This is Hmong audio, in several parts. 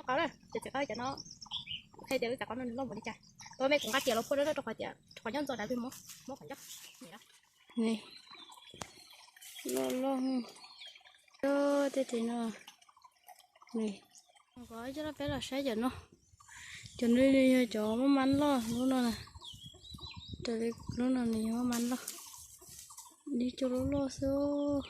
Qab na, cov txiv qab cov no, hais tias lub txiv qab no nws loj npaum li cas. Tau me kuv nqa tias los phua rau rau qhov tias qhov nyob ntxo dav plig muab, muab qhov ncauj. Loj loj. Tej ris no. Koj coj peb los saib cov no. Cov no yog cov mab mab loj lub no na. Raws li lub no nws yog mab mab loj. Ib co loj loj xwb.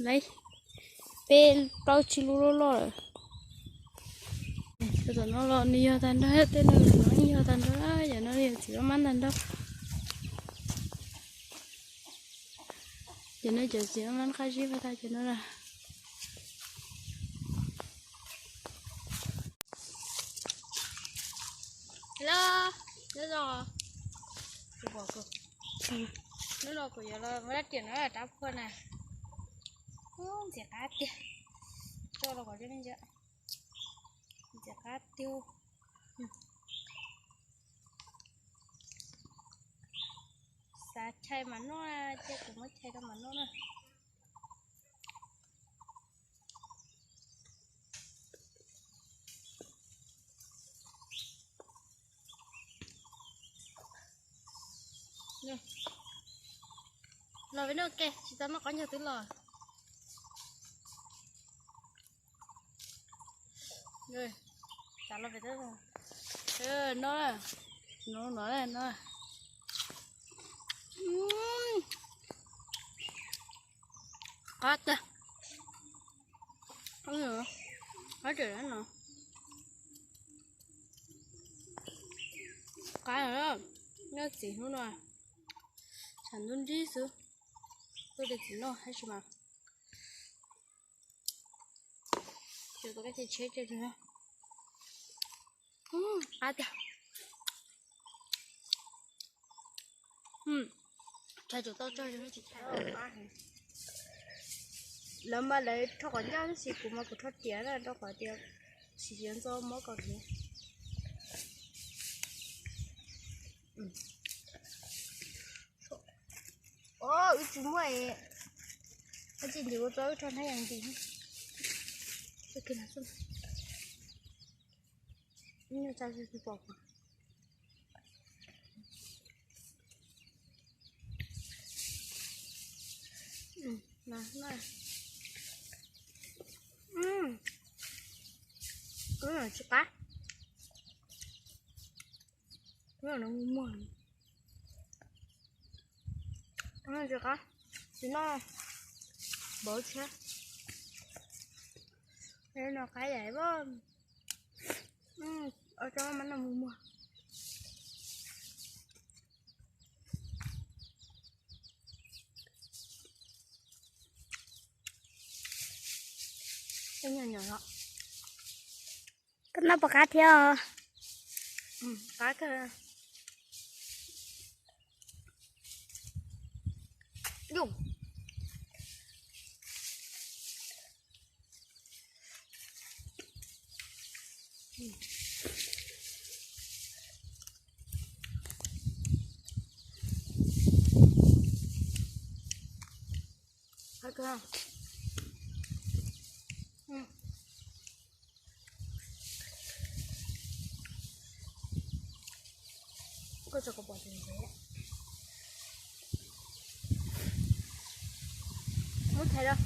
Lawv peb plaub tsib lub loj loj lawm. Cov tom no los nws yog tag nrho, tej no los yog tag nrho, yam no yog txiv mab mab tag nrho. Cov no cov txiv mab mab qab zib pag tag cov no lawm. Hello, nyob zoo. Hnub no kuv yuav los muab rab riam no rab phua na. Ntxim qab tiag. Tso los kom me ntsia. Ntxim qab tiag. Xav chais mas noj, cia kuv muab chais rau mas noj na. Los peb noj ke, tsis tau noj qab ncaug twb los. Xav los pem teb no, no, no, no. Qab tiag. Qab tiag no. Qab, nyob txiv hnub no, tshav ntuj nrig xwb, tuaj de txiv noj tab sis mas. Tsuas tau kab tsheb tsheb. Qab tiag. Tshais tsum tau tso, lawv mas lawv rho qhov ncauj tab sis kuv mas kuv rho riam na rau qhov tias tsis siav ntxo mob kaus hniav. Os, wb tsis muaj es, tsis ntim ua tso wb rho hnab yas ntim. Tsis qab. Muag, tsis qab, tsis noj, npaum tshiab. No qab yam, tso maj no mus muag. Nyuam nyuam los. Koj noj puas qab thiab? Qab kawg. Koj tso koj pom tus ntxhais. Muab thaiv rau.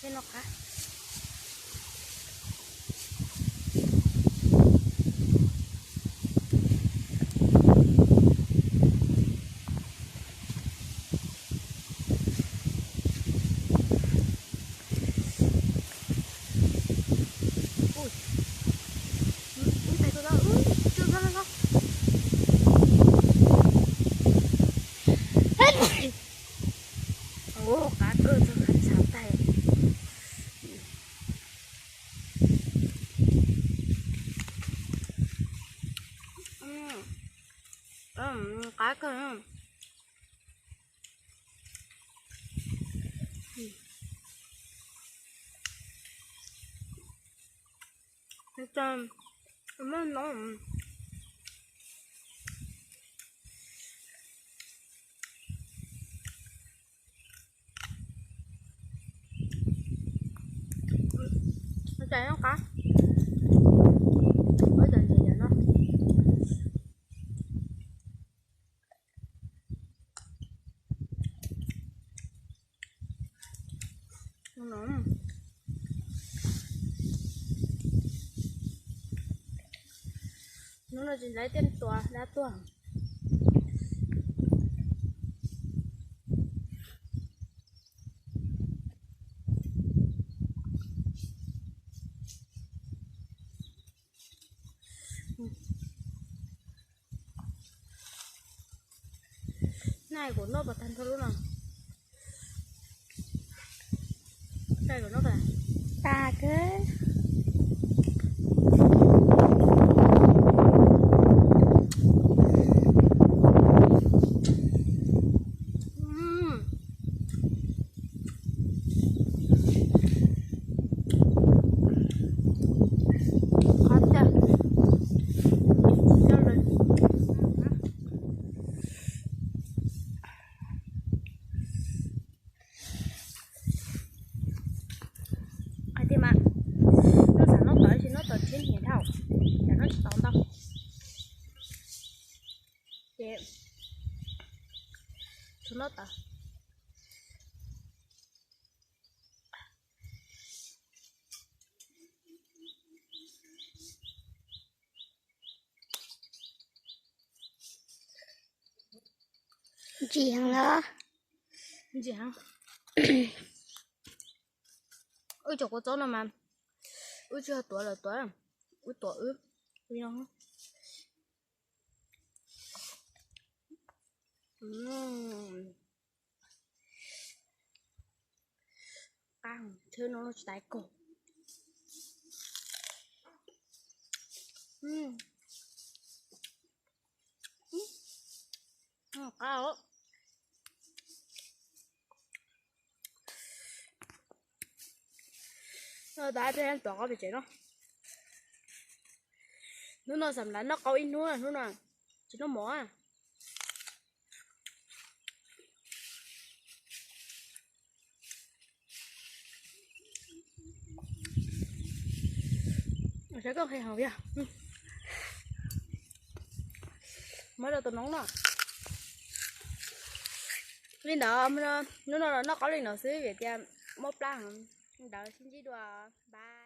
Tej no qab. Qab kawg, txog qab tshav tag. Qab kawg. Txais no qab, ua cov ntses cov no. Hnub no tsis ntxaib tiaj tua dab tuag. Naj kuv noj puas tag nrho lub no? Tag kawg. Qhov tiag, hais tias mas noj xav noj tod tab sis noj tod tshiab nyiam dhau, cas noj tsis tau ntau. Ces tsuas noj tod. Ntsim heev los? Ntsim heev. Wb cov kua txob no mas wb tsis yog tuav lawv tuav, wb tuav wb. Qab, tsheb no tsis tas kaug. Qab. Noj tas peb tuav qab pem tsev no. Hnub no xam lav noj qaub ib hnub, hnub no tsis noj mov. Saib koj qhia hauv yog muab rau tus noob no. Li ntawd, hnub no los noj qaub li no xwb vim tias mob plab heev. Ntawd sib ntsib dua, bye.